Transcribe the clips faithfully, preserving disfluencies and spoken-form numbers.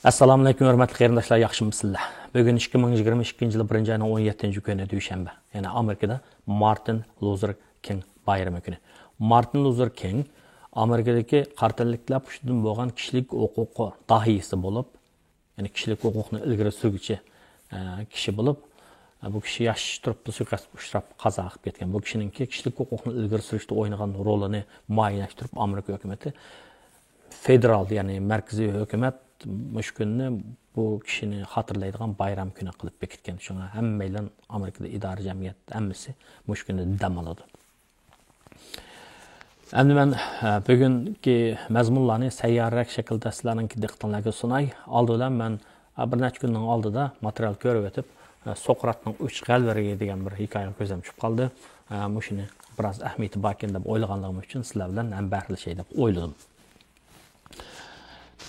ئەسسالامۇئەلەيكۇم، ھۆرمەتلىك قېرىنداشلار، ياخشىمۇسىلەر؟ بۈگۈن ئىككى مىڭ يىگىرمە ئىككىنچى يىل بىرىنچى ئاينىڭ ئون يەتتىنچى كۈنى، دۈشەنبە. يەنى ئامېرىكىدا مارتىن لۇزېر كىڭ بايرىمى كۈنى. مارتىن لۇزېر كىڭ ئامېرىكىدىكى قارا تەنلىكلەر پۇشتىدىن بولغان كىشىلىك ھوقۇق داھىيسى بولۇپ، يەنى كىشىلىك ھوقۇقنى ئىلگىرى سۈرگۈچى، ئە، كىشى بولۇپ، ئە، بۇ كىشى ياش تۇرۇپلا سۇيىقەستكە ئۇچراپ، قازا قىلىپ كەتكەن. بۇ كىشىنىڭكى كىشىلىك ھوقۇقنى ئىلگىرى سۈرۈشتە ئوينىغان رولىنى مۇئەييەنلەشتۈرۈپ، ئامېرىكا ھۆكۈمىتى فېدېرال، يەنى مەركىزىي ھۆكۈمەت مۇشۇ كۈننى بۇ كىشىنى خاتىرىلەيدىغان بايرام كۈنى قىلىپ بېكىتكەن. شۇڭا ھەممەيلەن ئامېرىكىدا ئىدارە جەمئىيەت ھەممىسى مۇشۇ كۈندە دەم ئالىدۇ. ئەمدى مەن، ئە، بۈگۈنكى مەزمۇنلارنى سەييارىرەك شەكىلدە سىلەرنىڭكى دىققىتىڭلارغا سۇناي. ئالدى بىلەن مەن، ئە، بىر نەچچە كۈننىڭ ئالدىدا ماتېرىيال كۆرۈۋېتىپ، ئە، سوقراتنىڭ ئۈچ غەلۋىرى دېگەن بىر ھېكايە كۆزۈم چۈشۈپ قالدى. ئە، مۇشۇنى بىراز ئەھمىيىتى باركەن دەپ ئويلىغانلىقىم ئۈچۈن سىلەر بىلەن ھەمبەھىرلىشەي دەپ ئويلىدىم.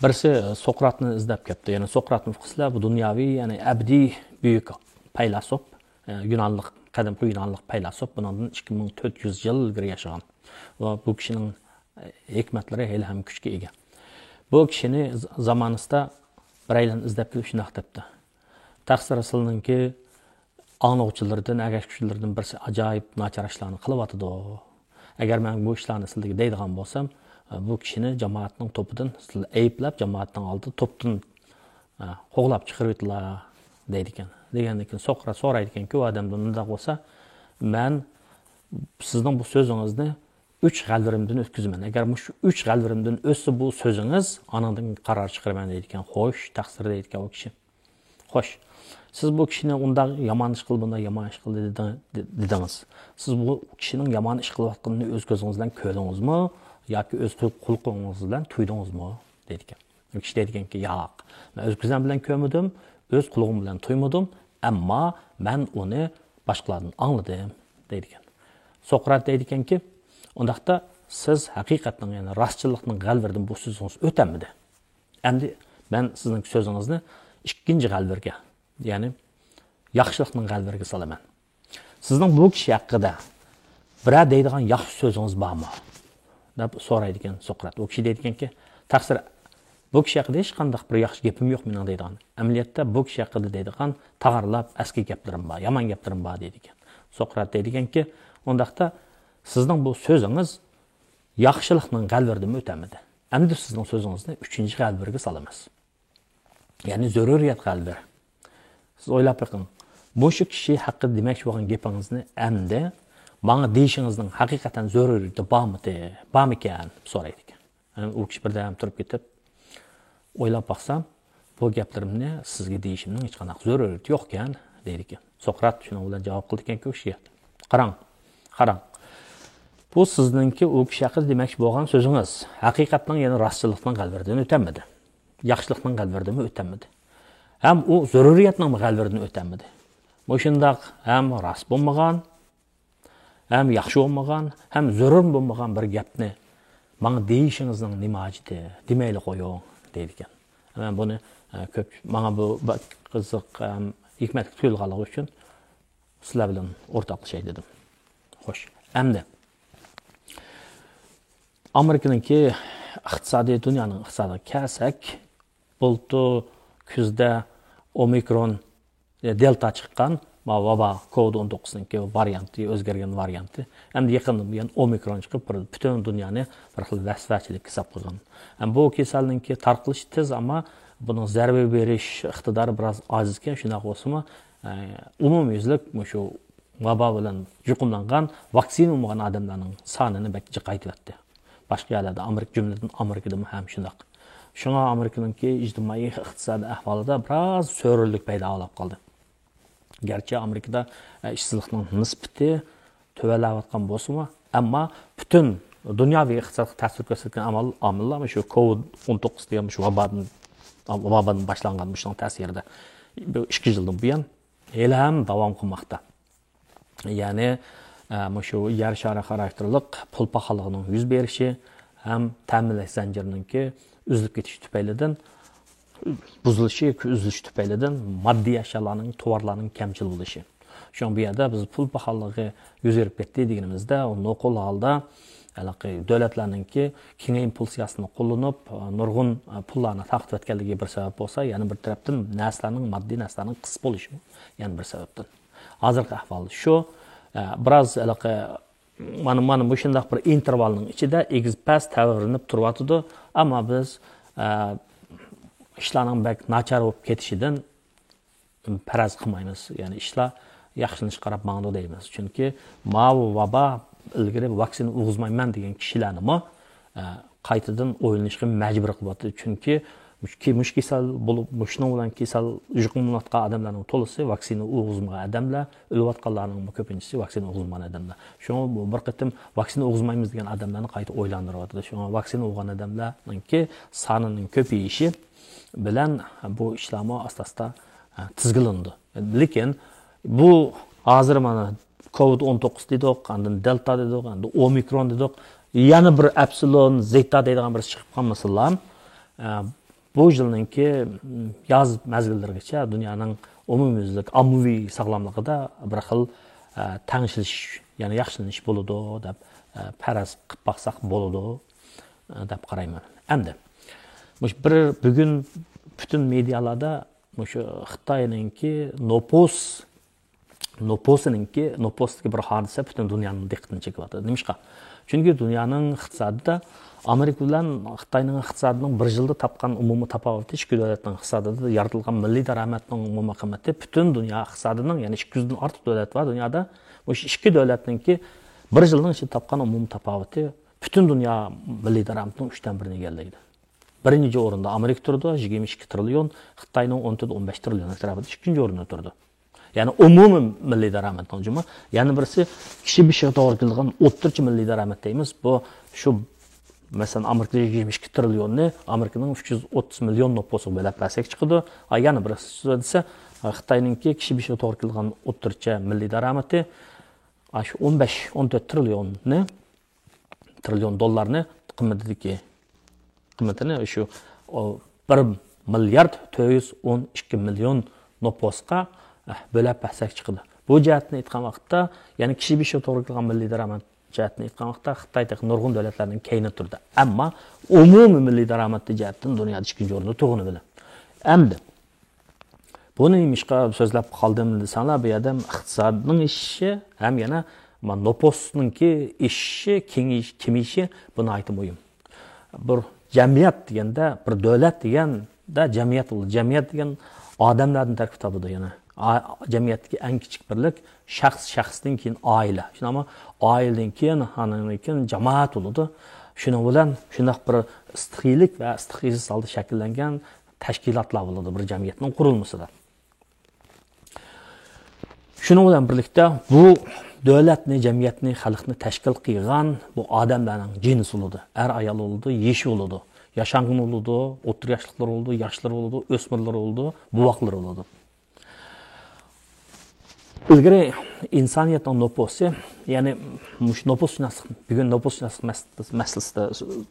بىرسى، ئە، سوقراتنى ئىزدەپ كەپتۇ. يەنى سوقراتنى قىلسىلەر، بۇ دۇنياۋى، يەنى ئەبدىي بۈيۈك پەيلاسوپ، ئە، يۇنانلىق، قەدىمكى يۇنانلىق پەيلاسوپ، بۇنىڭدىن ئىككى مىڭ تۆت يۈز يىل ئىلگىرى ياشىغان. ۋە بۇ كىشىنىڭ، ئە، ھېكمەتلىرى ھېلىھەم كۈچكە ئىگە. بۇ كىشىنى ز-، زامانىسىدا بىرەيلەن ئىزدەپ كېلىپ شۇنداق دەپتۇ: «تەقسىر، سىلىنىڭكى ئاڭلىغۇچىلىرىدىن، ئەگەشكۈچىلىرىدىن بىرسى ئاجايىپ ناچار ئىشلارنى قىلىۋاتىدۇ. ئەگەر مەن بۇ ئىشلارنى سىلىگە دەيدىغان بولسام، بۇ كىشىنى جامائەتنىڭ توپىدىن سىلەر ئەيىبلەپ، جامائەتنىڭ ئالدىدا توپتىن، ئە، قوغلاپ چىقىرىۋېتىلا» دەيدىكەن. دېگەندىن كېيىن سوقرات سورايدىكەنكى، «ئۇ ئادەمدىن ئۇنداق بولسا، مەن سىزنىڭ بۇ سۆزىڭىزنى ئۈچ غەلۋىرىمدىن ئۆتكۈزىمەن. ئەگەر مۇشۇ ئۈچ غەلۋىرىمدىن ئۆتسە بۇ سۆزىڭىز، ئانىڭدىن قارار چىقىرىمەن» دەيدىكەن. «خوش، تەقسىر» دەيدىكەن ئۇ كىشى. «خوش، سىز بۇ كىشىنى ئۇنداق يامان ئىش قىل، بۇنداق يامان ئىش قىل دېدىڭ-، دېدىڭىز. سىز بۇ كىشىنىڭ يامان ئىش قىلىۋاتقىنىنى ئۆز كۆزىڭىز بىلەن كۆردىڭىزمۇ ياكى ئۆز قۇلىقىڭىز بىلەن تۇيدىڭىزمۇ؟» دەيدىكەن. ئۇ كىشى دەيدىكەنكى، «ياق، مەن ئۆز كۆزۈم بىلەن كۆرمىدىم، ئۆز قۇلىقىم بىلەن تۇيمىدىم، ئەمما مەن ئۇنى باشقىلاردىن ئاڭلىدىم» دەيدىكەن. سوقرات دەيدىكەنكى، «ئۇنداقتا سىز ھەقىقەتنىڭ، يەنى راستچىللىقنىڭ غەلۋىرىدىن بۇ سۆزىڭىز ئۆتەلمىدى. ئەمدى مەن سىزنىڭ سۆزىڭىزنى ئىككىنچى غەلۋىرگە، يەنى ياخشىلىقنىڭ غەلۋىرىگە سالىمەن. سىزنىڭ بۇ كىشى ھەققىدە بىرەر دەيدىغان ياخشى سۆزىڭىز بارمۇ؟» دەپ سورايدىكەن سوقرات. ئۇ كىشى دەيدىكەنكى، «تەقسىر، بۇ كىشى ھەققىدە ھېچقانداق بىر ياخشى گېپىم يوق مېنىڭ دەيدىغان. ئەمەلىيەتتە بۇ كىشى ھەققىدە دەيدىغان تاغارلاپ ئەسكى گەپلىرىم بار، يامان گەپلىرىم بار» دەيدىكەن. سوقرات دەيدىكەنكى، «ئۇنداقتا سىزنىڭ بۇ سۆزىڭىز ياخشىلىقنىڭ غەلۋىرىدىنمۇ ئۆتەلمىدى. ئەمدى سىزنىڭ سۆزىڭىزنى ئۈچىنچى غەلۋىرگە سالىمىز. يەنى زۆرۈرىيەت غەلۋىرى. سىز ئويلاپ بېقىڭ. مۇشۇ كىشى ھەققىدە دېمەكچى بولغان گېپىڭىزنى ئەمدى ماڭا دېيىشىڭىزنىڭ ھەقىقەتەن زۆرۈرىيىتى بارمىدى، بارمىكەن؟» دەپ سورايدىكەن. ئۇ كىشى بىردەم تۇرۇپ كېتىپ، «ئويلاپ باقسام، بۇ گەپلىرىمنى سىزگە دېيىشىمنىڭ ھېچقانداق زۆرۈرىيىتى يوقكەن» دەيدىكەن. سوقرات شۇنىڭ بىلەن جاۋاب قىلىدىكەنكى ئۇ كىشىگە، «قاراڭ، قاراڭ. بۇ سىزنىڭكى ئۇ كىشى ھەققىدە دېمەكچى بولغان سۆزىڭىز ھەقىقەتنىڭ، يەنى راستچىللىقنىڭ غەلۋىرىدىن ئۆتەلمىدى. ياخشىلىقنىڭ غەلۋىرىدىنمۇ ئۆتەلمىدى. ھەم ئۇ زۆرۈرىيەتنىڭمۇ غەلۋىرىدىن ئۆتەلمىدى. مۇشۇنداق ھەم راست بولمىغان، ھەم ياخشى بولمىغان، ھەم زۆرۈر بولمىغان بىر گەپنى ماڭا دېيىشىڭىزنىڭ نېمە ھاجىتى؟ دېمەيلا قويۇڭ» دەيدىكەن. مەن بۇنى، ئە، كۆپ، ماڭا بۇ بەك قىزىق ھەم ھېكمەتلىك تۇيۇلغانلىقى ئۈچۈن سىلەر بىلەن ئورتاقلىشاي دېدىم. خوش، ئەمدى ئامېرىكىنىڭكى ئىقتىسادى، دۇنيانىڭ ئىقتىسادىغا كەلسەك، بۇلتۇر كۈزدە ئومىكرون، دېلتا چىققان، ما، ۋابا، كوۋىد ئون توققۇزنىڭكى ۋارىيانتى، ئۆزگەرگەن ۋارىيانتى. ئەمدى يېقىندىن بۇيان ئومىكرون چىقىپ، بىر پۈتۈن دۇنيانى بىر خىل ۋەسۋەسىلىككە ساپ قىلغان. ھەم بۇ كېسەلنىڭكى تارقىلىشى تېز، ئەمما بۇنىڭ زەربە بېرىش ئىقتىدارى بىراز ئاجىزكەن، شۇنداق بولسىمۇ، ئە، ئومۇميۈزلۈك مۇشۇ ۋابا بىلەن يۇقۇملانغان، ۋاكسىنا بولمىغان ئادەملەرنىڭ سانىنى بەك جىقايتىۋەتتى. باشقا يەرلەردە، ئامېرىكا، جۈملىدىن ئامېرىكىدىمۇ ھەم شۇنداق. شۇڭا ئامېرىكىنىڭكى ئىجتىمائىي ئىقتىسادىي ئەھۋالىدا بىراز سۆرۈنلۈك پەيدا بولۇپ قالدى. گەرچە ئامېرىكىدا، ئە، ئىشسىزلىقنىڭ نىسبىتى تۆۋەنلەۋاتقان بولسىمۇ، ئەمما پۈتۈن دۇنياۋى ئىقتىسادقا تەسىر كۆرسەتكەن ئامال، ئامىللار مۇشۇ كوۋىد ئون توققۇز دېگەن مۇشۇ ۋابادىن، ۋابادىن باشلانغان مۇشۇنىڭ تەسىرىدە بۇ ئىككى يىلدىن بۇيان ھېلىھەم داۋام قىلماقتا. يەنى، ئە، مۇشۇ يەر شارى خاراكتېرلىق پۇل پاخاللىقىنىڭ يۈز بېرىشى ھەم تەمىنلەش زەنجىرىنىڭكى ئۈزۈلۈپ كېتىشى تۈپەيلىدىن، بۇزۇلۇشى، ئۈزۈلۈشى تۈپەيلىدىن ماددىي ئەشيالارنىڭ، تاۋارلارنىڭ كەمچىل بولۇشى. شۇڭا بۇ يەردە بىز پۇل پاخاللىقى يۈز بېرىپ كەتتى دېگىنىمىزدە، ئۇ نوقۇل ھالدا، ھېلىقى دۆلەتلەرنىڭكى كېڭەيمە پول سىياسىتىنى قوللىنىپ، نۇرغۇن پۇللارنى تارقىتىۋەتكەنلىكى بىر سەۋەب بولسا، يەنە بىر تەرەپتىن نەرسىلەرنىڭ، ماددىي نەرسىلەرنىڭ قىس بولۇشىمۇ يەنە بىر سەۋەبتىن. ھازىرقى ئەھۋال شۇ، بىراز ھېلىقى مانا، مانا مۇشۇنداق بىر ئىنتېرۋالنىڭ ئىچىدە ئېگىز پەس تەۋرىنىپ تۇرۇۋاتىدۇ. ئەمما بىز، ئە، ئىشلارنىڭ بەك ناچار بولۇپ كېتىشىدىن پەرەز قىلمايمىز. يەنى ئىشلار ياخشىلىنىشقا قاراپ ماڭىدۇ دەيمىز. چۈنكى ماۋۇ ۋابا ئىلگىرى ۋاكسىنا ئۇرغۇزمايمەن دېگەن كىشىلەرنىمۇ، ئە، قايتىدىن ئويلىنىشقا مەجبۇر قىلىۋاتىدۇ. چۈنكى مۇش-، كى-، مۇشۇ كېسەل بولۇپ، مۇشۇنىڭ بىلەن كېسەل يۇقۇملىنىۋاتقان ئادەملەرنىڭ تولىسى ۋاكسىنا ئۇرغۇزمىغان ئادەملەر، ئۆلۈۋاتقانلارنىڭمۇ كۆپىنچىسى ۋاكسىنا ئۇرغۇزمىغان ئادەملەر. شۇڭا بۇ بىر قېتىم ۋاكسىنا ئۇرغۇزمايمىز دېگەن ئادەملەرنى قايتا ئويلاندۇرۇۋاتىدۇ. شۇڭا ۋاكسىنا ئۇرغان ئادەملەرنىڭكى سانىنىڭ كۆپىيىشى بىلەن بۇ ئىشلارمۇ ئاستا-ئاستا، ھە، تىزگىنلىنىدۇ. لېكىن بۇ ھازىر مانا كوۋىد ئون توققۇز دېدۇق، ئاندىن دېلتا دېدۇق، ئەمدى ئومىكرون دېدۇق. يەنە بىر ئەپسىلون، زېتا دەيدىغان بىرسى چىقىپ قالمىسىلا، ئە، بۇ يىلنىڭكى ياز مەزگىللىرىگىچە دۇنيانىڭ ئومۇميۈزلۈك ئاممىۋى ساغلاملىقىدا بىر خىل، ئە، تەڭشىلىش، يەنى ياخشىلىنىش بولىدۇ دەپ، ئە، پەرەز قىلىپ باقساق بولىدۇ، ئە، دەپ قارايمەن. ئەمدى مۇشۇ بىر بۈگۈن پۈتۈن مېدىيالاردا مۇشۇ خىتاينىڭكى نوپۇس نوپۇسىنىڭكى، نوپۇستىكى بىر ھادىسە پۈتۈن دۇنيانىڭ دىققىتىنى چېكىۋاتىدۇ. نېمىشقا؟ چۈنكى دۇنيانىڭ ئىقتىسادىدا ئامېرىكا بىلەن خىتاينىڭ ئىقتىسادىنىڭ بىر يىلدا تاپقان ئومۇمىي تاپاۋىتى، ئىككى دۆلەتنىڭ ئىقتىسادىدا يارىتىلغان مىللىي دارامەتنىڭ ئومۇمىي قىممىتى پۈتۈن دۇنيا ئىقتىسادىنىڭ، يەنى ئىككى يۈزدىن ئارتۇق دۆلەت بار دۇنيادا. مۇشۇ ئىككى دۆلەتنىڭكى بىر يىلنىڭ ئىچىدە تاپقان ئومۇمىي تاپاۋىتى پۈتۈن دۇنيا مىللىي دارامىتىنىڭ ئۈچتىن بىرىنى ئىگىلەيدۇ. بىرىنچى ئورۇندا ئامېرىكا تۇرىدۇ، يىگىرمە ئىككى تىرىليون، خىتاينىڭ ئون تۆت، ئون بەش تىرىليون ئەتراپىدا ئىككىنچى ئورۇندا تۇرىدۇ. يەنى ئومۇمىي مىللىي دارامەتنىڭ جۇمۇ. يەنە بىرسى كىشى بېشىغا توغرا كېلىدىغان ئوتتۇرىچە مىللىي دارامەت دەيمىز. بۇ شۇ، مەسىلەن، ئامېرىكا يىگىرمە ئىككى تىرىليوننى ئامېرىكىنىڭ ئۈچ يۈز ئوتتۇز مىليون نوپۇسىغا بۆلەپ بەرسەك چىقىدۇ. ئا، يەنە بىر سۆز دېسە، خىتاينىڭكى كىشى بېشىغا توغرا كېلىدىغان ئوتتۇرىچە مىللىي دارامىتى، ئا، شۇ ئون بەش، ئون تۆت تىرىليوننى، تىرىليون دوللارنى قىممىتىدىكى، قىممىتىنى شۇ، ئۇ، بىر مىليارد تۆت يۈز ئون ئىككى مىليون نوپۇسقا، ئە، بۆلەپ بەرسەك چىقىدۇ. بۇ جەھەتتىن ئېيتقان ۋاقىتتا، يەنى كىشى بېشىغا توغرا كېلىدىغان مىللىي دارامەت جەھەتتىن ئېيتقان ۋاقىتتا، خىتاي تېخى نۇرغۇن دۆلەتلەردىن كەينىدە تۇرىدۇ. ئەمما ئومۇمىي مىللىي دارامەت جەھەتتىن دۇنيادا ئىككىنچى ئورۇندا تۇرغىنى بىلەن. ئەمدى بۇنى نېمىشقا سۆزلەپ قالدىم دېسەڭلار، بۇ يەردە ھەم ئىقتىسادنىڭ ئېشىشى، ھەم يەنە ما نوپۇسنىڭكى ئېشىشى، كېڭىيىش-، كېمىيىشى، بۇ ناھايىتى مۇھىم. بىر جەمئىيەت دېگەندە، بىر دۆلەت دېگەندە جەمئىيەت بولىدۇ. جەمئىيەت دېگەن ئادەملەردىن تەركىب تاپىدۇ يەنە. ئا-، جەمئىيەتتىكى ئەڭ كىچىك بىرلىك شەخس، شەخستىن كېيىن ئائىلە. شۇنداقمۇ؟ ئائىلىدىن كېيىن، ئاندىن كېيىن جامائەت بولىدۇ. شۇنىڭ بىلەن شۇنداق بىر ئىستىخىيلىك ۋە ئىستىخىيسىز ھالدا شەكىللەنگەن تەشكىلاتلار بولىدۇ بىر جەمئىيەتنىڭ قۇرۇلمىسىدا. شۇنىڭ بىلەن بىرلىكتە، بۇ دۆلەتنى، جەمئىيەتنى، خەلقنى تەشكىل قىلغان بۇ ئادەملەرنىڭ جىنسى بولىدۇ. ئەر-ئايال بولىدۇ، يېشى بولىدۇ، ياشانغىنى بولىدۇ، ئوتتۇرا ياشلىقلىرى بولىدۇ، ياشلىرى بولىدۇ، ئۆسمۈرلىرى بولىدۇ، بوۋاقلىرى بولىدۇ. ئىلگىرى ئىنسانىيەتنىڭ نوپۇسى، يەنى مۇشۇ نوپۇسشۇناسلىق، بۈگۈن نوپۇسشۇناسلىق مەس-، مەسىلىسىدە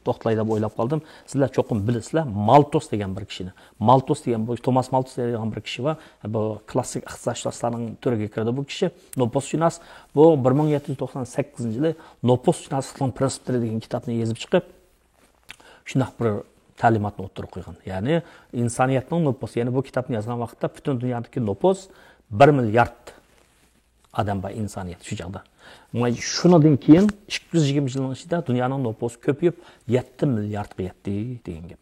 توختىلاي دەپ ئويلاپ قالدىم. سىلەر چوقۇم بىلىسىلەر، مالتۇس دېگەن بىر كىشىنى. مالتۇس دېگەن بۇ، توماس مالتۇس دەيدىغان بىر كىشى بار. بۇ كلاسسىك ئىقتىسادشۇناسلارنىڭ تۈرىگە كىرىدۇ بۇ كىشى. نوپۇسشۇناس. بۇ بىر مىڭ يەتتە يۈز توقسان سەككىزىنچى يىلى نوپۇسشۇناسلىقنىڭ پىرىنسىپلىرى دېگەن كىتابنى يېزىپ چىقىپ، شۇنداق بىر تەلىماتنى ئوتتۇرىغا قويغان. يەنى ئىنسانىيەتنىڭ نوپۇسى، يەنى بۇ كىتابنى يازغان ۋاقىتتا پۈتۈن دۇنيادىكى نوپۇس بىر مىليارد ئادەم بار ئىنسانىيەت شۇ چاغدا. مانا شۇنىڭدىن كېيىن ئىككى يۈز يىگىرمە يىلنىڭ ئىچىدە دۇنيانىڭ نوپۇسى كۆپىيىپ، يەتتە مىلياردقا يەتتى دېگەن گەپ.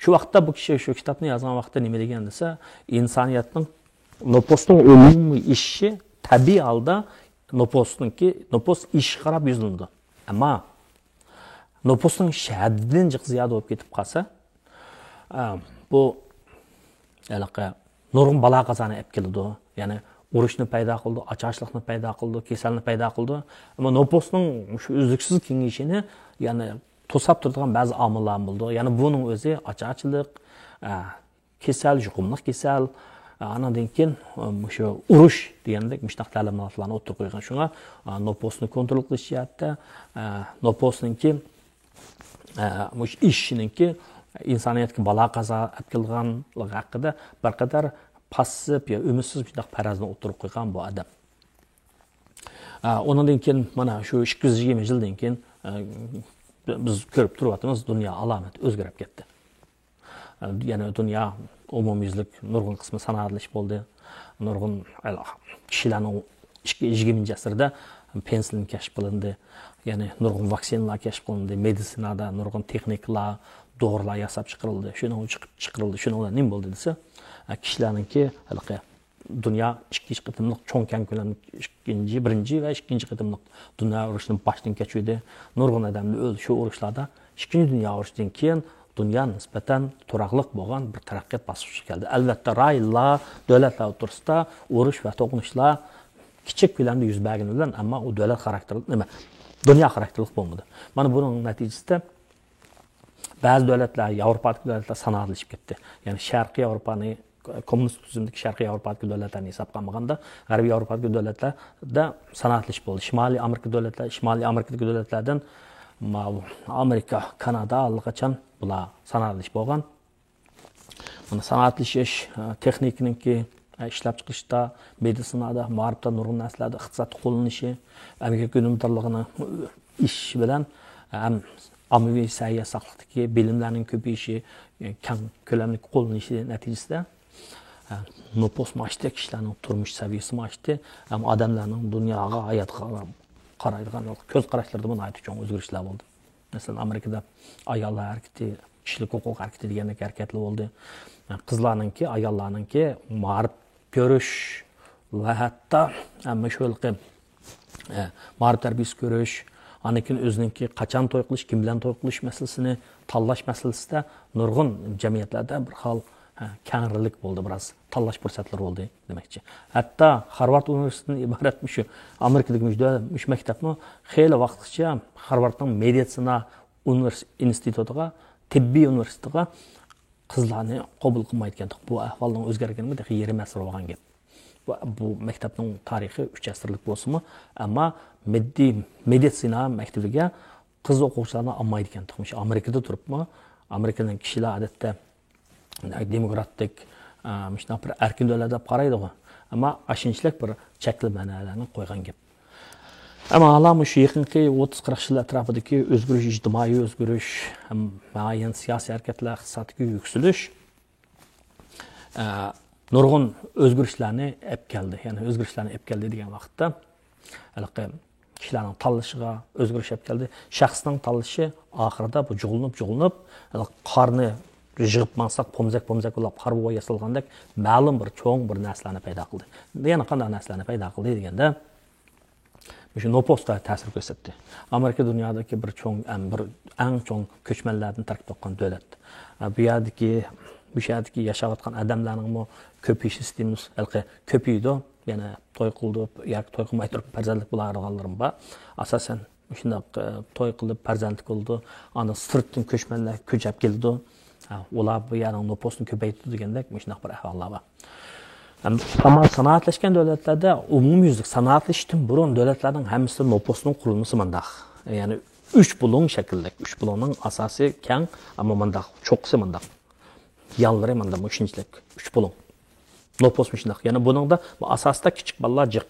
شۇ ۋاقىتتا بۇ كىشى شۇ كىتابنى يازغان ۋاقىتتا نېمە دېگەن دېسە، ئىنسانىيەتنىڭ نوپۇسنىڭ ئومۇمىي ئېشىشى تەبىئىي ھالدا نوپۇسنىڭكى، نوپۇس ئېشىشقا قاراپ يۈزلىنىدۇ. ئەمما نوپۇسنىڭ ئېشىشى ھەددىدىن جىق زىيادە بولۇپ كېتىپ قالسا، ئە، بۇ ھېلىقى نۇرغۇن بالا قازانى ئەپ كېلىدۇ. يەنى ئۇرۇشنى پەيدا قىلىدۇ، ئاچارچىلىقنى پەيدا قىلىدۇ، كېسەلنى پەيدا قىلىدۇ. ئەمما نوپۇسنىڭ شۇ ئۈزلۈكسىز كېڭىيىشىنى، يەنى توساپ تۇرىدىغان بەزى ئامىللار بولىدۇ. يەنى بۇنىڭ ئۆزى ئاچارچىلىق، ئە، كېسەل، يۇقۇملۇق كېسەل، ئە، ئانىڭدىن كېيىن، ئە، مۇشۇ ئۇرۇش دېگەندەك مۇشۇنداق تەلىماتلارنى ئوتتۇرىغا قويغان. شۇڭا، ئە، نوپۇسنى كونترول قىلىش جەھەتتە، ئە، نوپۇسنىڭكى، ئە، مۇشۇ ئېشىشىنىڭكى ئىنسانىيەتكە بالا قازا ئەپ كېلىدىغانلىقى ھەققىدە بىر قەدەر پاسسىپ يا ئۈمىدسىز مۇشۇنداق پەرەزنى ئوتتۇرىغا قويغان بۇ ئادەم. ئۇنىڭدىن كېيىن، مانا شۇ ئىككى يۈز يىگىرمە يىلدىن كېيىن، بىز كۆرۈپ تۇرۇۋاتىمىز، دۇنيا ئالامەت ئۆزگىرىپ كەتتى. يەنى دۇنيا ئومۇميۈزلۈك نۇرغۇن قىسمى سانائەتلىشىپ بولدى. نۇرغۇن كىشىلەرنىڭ ئىككى، يىگىرمىنچى ئەسىردە پېنسىلىن كەشىپ قىلىندى. يەنى نۇرغۇن ۋاكسىنىلار كەشىپ قىلىندى. مېدىتسىنادا نۇرغۇن تېخنىكىلار، دورىلار ياساپ چىقىرىلدى. شۇنىڭ چىقىپ چىقىرىلدى. شۇنىڭ بىلەن نېمە بولدى دېسە، كىشىلەرنىڭكى ھېلىقى دۇنيا ئىككى قېتىملىق چوڭ كەڭ كۆلەملىك ئىككىنچى، بىرىنچى ۋە ئىككىنچى قېتىملىق دۇنيا ئۇرۇشىنى باشتىن كەچۈردى. نۇرغۇن ئادەملەر ئۆلدى شۇ ئۇرۇشلاردا. ئىككىنچى دۇنيا ئۇرۇشىدىن كېيىن دۇنيا نىسبەتەن تۇراقلىق بولغان بىر تەرەققىيات باسقۇچىغا كەلدى. ئەلۋەتتە، رايونلار، دۆلەتلەر ئوتتۇرىسىدا ئۇرۇش ۋە توقۇنۇشلار كىچىك كۆلەمدە يۈز بەرگىنى بىلەن، ئەمما ئۇ دۆلەت خاراكتېرلىك، نېمە، دۇنيا خاراكتېرلىك بولمىدى. مانا بۇنىڭ نەتىجىسىدە بەزى دۆلەتلەر، ياۋروپادىكى دۆلەتلەر سانائەتلىشىپ كەتتى. يەنى شەرقىي ياۋروپانى، كوممۇنىست تۈزۈمدىكى شەرقىي ياۋروپادىكى دۆلەتلەرنى ھېسابقا ئالمىغاندا، غەربىي ياۋروپادىكى دۆلەتلەردە سانائەتلىشىپ بولدى. شىمالىي ئامېرىكا دۆلەتلەر، شىمالىي ئامېرىكىدىكى دۆلەتلەردىن ماۋۇ ئامېرىكا، كانادا ئاللىقاچان بۇلار سانائەتلىشىپ بولغان. مانا سانائەتلىشىش، ئە، تېخنىكىنىڭكى، ئە، ئىشلەپچىقىرىشتا، مېدىتسىنادا، مائارىپتا نۇرغۇن نەرسىلەردە ئىقتىسادتا قوللىنىشى، ئەمگەك ئۈنۈمدارلىقىنىڭ ئېشىشى بىلەن، ئە، ھەم ئاممىۋى سەھىيە ساقلىقتىكى بىلىملەرنىڭ كۆپىيىشى، ئە، كەڭ كۆلەملىك قوللىنىشى نەتىجىسىدە، ئە، نوپۇسمۇ ئاشتى، كىشىلەرنىڭ تۇرمۇش سەۋىيەسىمۇ ئاشتى، ھەم ئادەملەرنىڭ دۇنياغا، ھاياتقا قارايدىغان كۆز قاراشلىرىدىمۇ ناھايىتى چوڭ ئۆزگىرىشلەر بولدى. مەسىلەن، ئامېرىكىدا ئاياللار ھەرىكىتى، كىشىلىك ھوقۇق ھەرىكىتى دېگەندەك ھەرىكەتلەر بولدى. قىزلارنىڭكى، ئاياللارنىڭكى مائارىپ كۆرۈش ۋە ھەتتا، ئە، مۇشۇ ھېلىقى، ئە، مائارىپ تەربىيەسى كۆرۈش، ئاندىن كېيىن ئۆزىنىڭكى قاچان توي قىلىش، كىم بىلەن توي قىلىش مەسىلىسىنى تاللاش مەسىلىسىدە نۇرغۇن جەمئىيەتلەردە بىر خىل، ئە، كەڭرىلىك بولدى، بىراز تاللاش پۇرسەتلىرى بولدى دېمەكچى. ھەتتا خارۋارد ئۇنىۋېرسىتېتىدىن ئىبارەت مۇشۇ ئامېرىكىدىكى مۇشۇ دۆلەت، مۇشۇ مەكتەپمۇ خېلى ۋاقىتقىچە خارۋاردنىڭ مېدىتسىنا ئۇنىۋېرس-، ئىنستىتۇتىغا، تىببىي ئۇنىۋېرسىتېتىغا قىزلارنى قوبۇل قىلمايدىكەنتۇق. بۇ ئەھۋالنىڭ ئۆزگەرگىنىمۇ تېخى يېرىم ئەسىر بولغان گەپ. بۇ، بۇ مەكتەپنىڭ تارىخى ئۈچ ئەسىرلىك بولسىمۇ، ئەمما مېددىي-، مېدىتسىنا مەكتىۋىگە قىز ئوقۇغۇچىلارنى ئالمايدىكەنتۇق. مۇشۇ ئامېرىكىدا تۇرۇپمۇ، ئامېرىكىنىڭ كىشىلەر ئادەتتە دېموكراتىك، ئا، مۇشۇنداق بىر ئەركىن دۆلەت دەپ قارايدىغۇ. ئەمما ئاشۇنچىلىك بىر چەكلىمىلەرنى قويغان گەپ. ئەمما ھالا مۇشۇ يېقىنقى ئوتتۇز قىرىق يىل ئەتراپىدىكى ئۆزگىرىش، ئىجتىمائىي ئۆزگىرىش، ھەم مۇئەييەن سىياسىي ھەرىكەتلەر، ئىقتىسادتىكى يۈكسىلىش، ئە، نۇرغۇن ئۆزگىرىشلەرنى ئەپ كەلدى. يەنى ئۆزگىرىشلەرنى ئەپ كەلدى دېگەن ۋاقىتتا، ھېلىقى كىشىلەرنىڭ تاللىشىغا ئۆزگىرىش ئەپ كەلدى. شەخسنىڭ تاللىشى ئاخىرىدا بۇ جۇغلىنىپ، جۇغلىنىپ، ھېلىقى قارنى يىغىپ ماڭساق، پومزەك، پومزەك بولۇپ، قارا بوۋا ياسالغاندەك مەلۇم بىر چوڭ بىر نەرسىلەرنى پەيدا قىلدى. يەنە قانداق نەرسىلەرنى پەيدا قىلدى دېگەندە، مۇشۇ نوپۇستا تەسىر كۆرسەتتى. ئامېرىكا دۇنيادىكى بىر چوڭ، ئەم، بىر ئەڭ چوڭ كۆچمەنلەردىن تەركىب تاپقان دۆلەت. ئە، بۇ يەردىكى، بۇ شەھەردىكى ياشاۋاتقان ئادەملەرنىڭمۇ كۆپىيىشى سىستېمىسى ھېلىقى كۆپىيىدۇ. يەنە توي قىلىدۇ، ياكى توي قىلماي تۇرۇپ پەرزەنتلىك بولىدىغانلىرىمۇ بار. ئاساسەن مۇشۇنداق، ئە، توي قىلىپ پەرزەنتلىك بولىدۇ. ئاندىن سىرتتىن كۆچمەنلەر كۆچۈپ كېلىدۇ. ھە، ئۇلار بۇ يەرنىڭ نوپۇسىنى كۆپەيتىدۇ دېگەندەك مۇشۇنداق بىر ئەھۋاللار بار. ئەمما سانائەتلەشكەن دۆلەتلەردە ئومۇميۈزلۈك سانائەتلىشىشتىن بۇرۇن دۆلەتلەرنىڭ ھەممىسىدە نوپۇسنىڭ قۇرۇلمىسى مۇنداق. يەنى ئۈچ بۇلۇڭ شەكىللىك. ئۈچ بۇلۇڭنىڭ ئاساسى كەڭ، ئەمما مۇنداق، چوققىسى مۇنداق. يانلىرى مۇنداق مۇشۇنچىلىك. ئۈچ بۇلۇڭ. نوپۇس مۇشۇنداق. يەنى بۇنىڭدا بۇ ئاساستا كىچىك بالىلار جىق.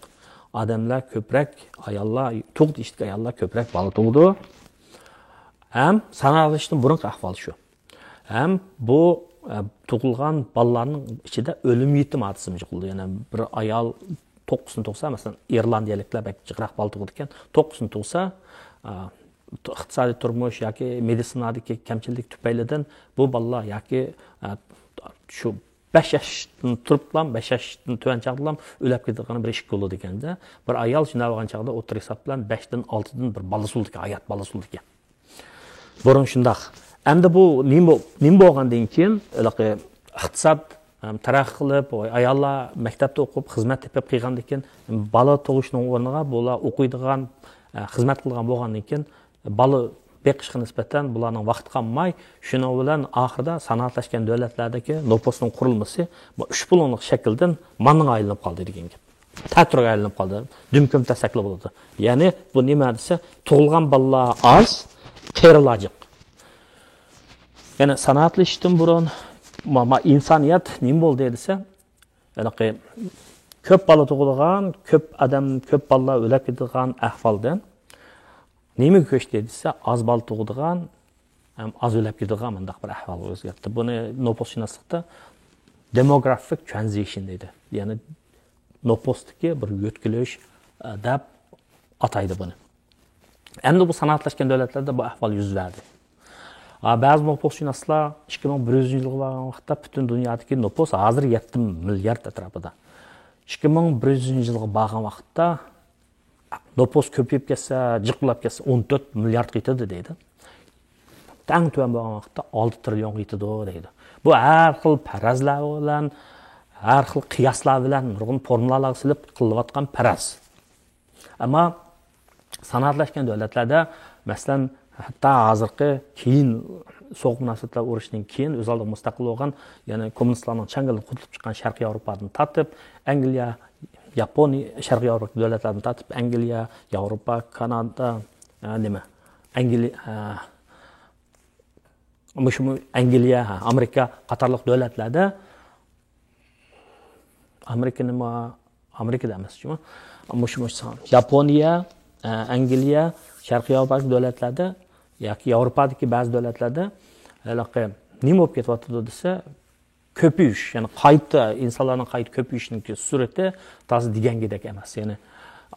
ئادەملەر كۆپرەك، ئاياللار، تۇغۇت يېشىدىكى ئاياللار كۆپرەك بالا تۇغىدۇ. ھەم سانائەتلىشىشتىن بۇرۇنقى ئەھۋال شۇ. ھەم بۇ، ئە، تۇغۇلغان بالىلارنىڭ ئىچىدە ئۆلۈم يېتىم ھادىسىمۇ يۇقىرى. يەنى بىر ئايال توققۇزنى تۇغسا، مەسىلەن، ئىرلاندىيەلىكلەر بەك جىقراق بالا تۇغىدىكەن. توققۇزنى تۇغسا، ئا، ئىقتىسادىي تۇرمۇش ياكى مېدىتسىنادىكى كەمچىلىك تۈپەيلىدىن بۇ بالىلار ياكى، ئا، شۇ بەش ياشتىن تۇرۇپلا، بەش ياشتىن تۆۋەن چاغدىلا ئۆلۈپ كېتىدىغان بىر ئىشىك بولىدىكەن. بىر ئايال شۇنداق بولغان چاغدا ئوتتۇرا ھېساب بىلەن بەشتىن ئالتىدىن بىر بالا سولىدىكەن، ھايات بالا سولىدىكەن. بۇرۇن شۇنداق. ئەمدى بۇ نېمە بو-، نېمە بولغاندىن كېيىن، ھېلىقى ئىقتىساد، ئەم، تەرەققىي قىلىپ، ئاياللار مەكتەپتە ئوقۇپ، خىزمەت تېپىپ قىلغاندىن كېيىن، بالا تۇغۇشنىڭ ئورنىغا بۇلار ئوقۇيدىغان، ئە، خىزمەت قىلغان بولغاندىن كېيىن، بالا بېقىشقا نىسبەتەن بۇلارنىڭ ۋاقتى قالماي، شۇنىڭ بىلەن ئاخىرىدا سانائەتلەشكەن دۆلەتلەردىكى نوپۇسنىڭ قۇرۇلمىسى بۇ ئۈچ بۇلۇڭلۇق شەكىلدىن ماننىغا ئايلىنىپ قالدى دېگەن گەپ. تەتۈرگە ئايلىنىپ قالدى. دۈم كۈمتەسەكلا بولىدۇ. يەنى بۇ نېمە دېسە، تۇغۇلغان بالىلار ئاز، قېرىلار جىق. يەنى سانائەتلىشىشتىن بۇرۇن ما-، ما-، ئىنسانىيەت نېمە بولدى دېسە، ھېلىقى كۆپ بالا تۇغىدىغان، كۆپ ئادەم، كۆپ بالىلار ئۆلۈپ كېتىدىغان ئەھۋالدىن نېمىگە كۆچتى دېسە، ئاز بالا تۇغىدىغان ھەم ئاز ئۆلۈپ كېتىدىغان مۇنداق بىر ئەھۋالغا ئۆزگەرتتى. بۇنى نوپۇسشۇناسلىقتا دېموگرافىك ترانزىشن دەيدۇ. يەنى نوپۇستىكى بىر يۆتكىلىش، ئە، دەپ ئاتايدۇ بۇنى. ئەمدى بۇ سانائەتلەشكەن دۆلەتلەردە بۇ ئەھۋال يۈز بەردى. ھا، بەزى نوپۇسشۇناسلار ئىككى مىڭ بىر يۈزىنچى يىلغا بارغان ۋاقىتتا پۈتۈن دۇنيادىكى نوپۇس ھازىر يەتتە مىليارد ئەتراپىدا. ئىككى مىڭ بىر يۈزىنچى يىلغا بارغان ۋاقىتتا نوپۇس كۆپىيىپ كەتسە، جىق بولاپ كەتسە، ئون تۆت مىلياردقا يېتىدۇ دەيدۇ. ئەڭ تۆۋەن بولغان ۋاقىتتا ئالتە تىرىليونغا يېتىدۇ دەيدۇ. بۇ ھەر خىل پەرەزلەر بىلەن، ھەر خىل قىياسلار بىلەن، نۇرغۇن فورمۇلالارغا سېلىپ قىلىنىۋاتقان پەرەز. ئەمما سانائەتلەشكەن دۆلەتلەردە، مەسىلەن، ھەتتا ھازىرقى كېيىن سوغۇق مۇناسىۋەتلەر ئۇرۇشىدىن كېيىن ئۆز ئالدىغا مۇستەقىل بولغان، يەنى كوممۇنىستلارنىڭ چاڭگىلىدىن قۇتۇلۇپ چىققان شەرقىي ياۋروپادىن تارتىپ، ئەنگلىيە، ياپونىيە، شەرقىي ياۋروپا دۆلەتلەردىن تارتىپ، ئەنگلىيە، ياۋروپا، كانادا، ئە، نېمە، ئەنگلىيە، ئە، مۇشۇ ئەنگلىيە، ھە، ئامېرىكا قاتارلىق دۆلەتلەردە، ئامېرىكىنىمۇ، ئامېرىكىدا ئەمەس، جۇمۇ. مۇشۇ، مۇشۇ ياپونىيە، ئە، ئەنگلىيە، شەرقىي ياۋروپادىكى دۆلەتلەردە ياكى ياۋروپادىكى بەزى دۆلەتلەردە ھېلىقى نېمە بولۇپ كېتىۋاتىدۇ دېسە، كۆپىيىش، يەنى قايتا، ئىنسانلارنىڭ قايتا كۆپىيىشىنىڭكى سۈرئىتى تازا دېگەنگىدەك ئەمەس. يەنى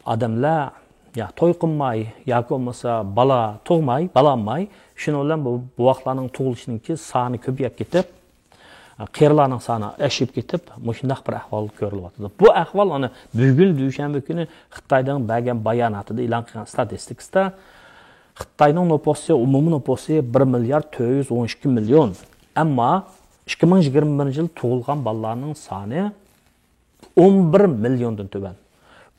ئادەملەر يا توي قىلماي، ياكى بولمىسا بالا تۇغماي، بالا ئالماي، شۇنىڭ بىلەن بۇ بوۋاقلارنىڭ تۇغۇلۇشىنىڭكى سانى كۆپىيىپ كېتىپ، قېرىلارنىڭ سانى ئېشىپ كېتىپ، مۇشۇنداق بىر ئەھۋال كۆرۈلۈۋاتىدۇ. بۇ ئەھۋال ئانا بۈگۈن دۈشەنبە كۈنى خىتاينىڭ بەرگەن باياناتىدا ئېلان قىلغان ستاتىستىكىسىدا خىتاينىڭ نوپۇسى، ئومۇمىي نوپۇسى بىر مىليارد تۆت يۈز ئون ئىككى مىليون. ئەمما ئىككى مىڭ يىگىرمە بىرىنچى يىل تۇغۇلغان بالىلارنىڭ سانى ئون بىر مىليوندىن تۆۋەن.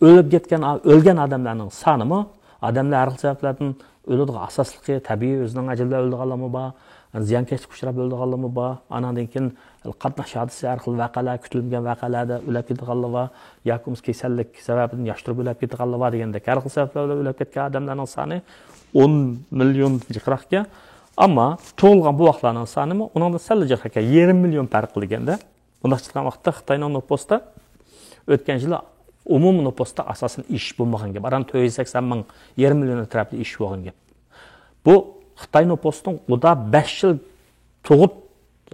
ئۆلۈپ كەتكەن، ئۆلگەن ئادەملەرنىڭ سانىمۇ، ئادەملەر ھەر خىل سەۋەبلەردىن ئۆلىدىغان، ئاساسلىقى تەبىئىي ئۆزىنىڭ ئەجىلى بىلەن ئۆلىدىغانلارمۇ بار، زىيانكەشلىككە ئۇچراپ ئۆلىدىغانلارمۇ بار، ئاناندىن كېيىن قاتناش ھادىسىسى، ھەر خىل ۋەقەلەر، كۈتۈلمىگەن ۋەقەلەردە ئۆلۈپ كېتىدىغانلار بار، ياكى بولمىسا كېسەللىك سەۋەبىدىن ياش تۇرۇپ ئۆلۈپ كېتىدىغانلار بار دېگەندەك ھەر خىل سەۋەبلەر بىلەن ئۆلۈپ كەتكەن ئادەملەرنىڭ سانى ئون مىليون جىقراق ئىكەن. ئەمما تۇغۇلغان بوۋاقلارنىڭ سانىمۇ ئۇنىڭدىن سەللا جىقراق ئىكەن، يېرىم مىليون پەرق قىلىدىكەن-دە. بۇنداق چىققان ۋاقىتتا خىتاينىڭ نوپۇسىدا ئۆتكەن يىلى ئومۇمىي نوپۇستا ئاساسەن ئېشىش بولمىغان گەپ. ئاران تۆت يۈز سەكسەن مىڭ، يېرىم مىليون ئەتراپىدا ئېشىش بولغان گەپ. بۇ خىتاي نوپۇسىنىڭ ئۇدا بەش يىل تۇغۇپ،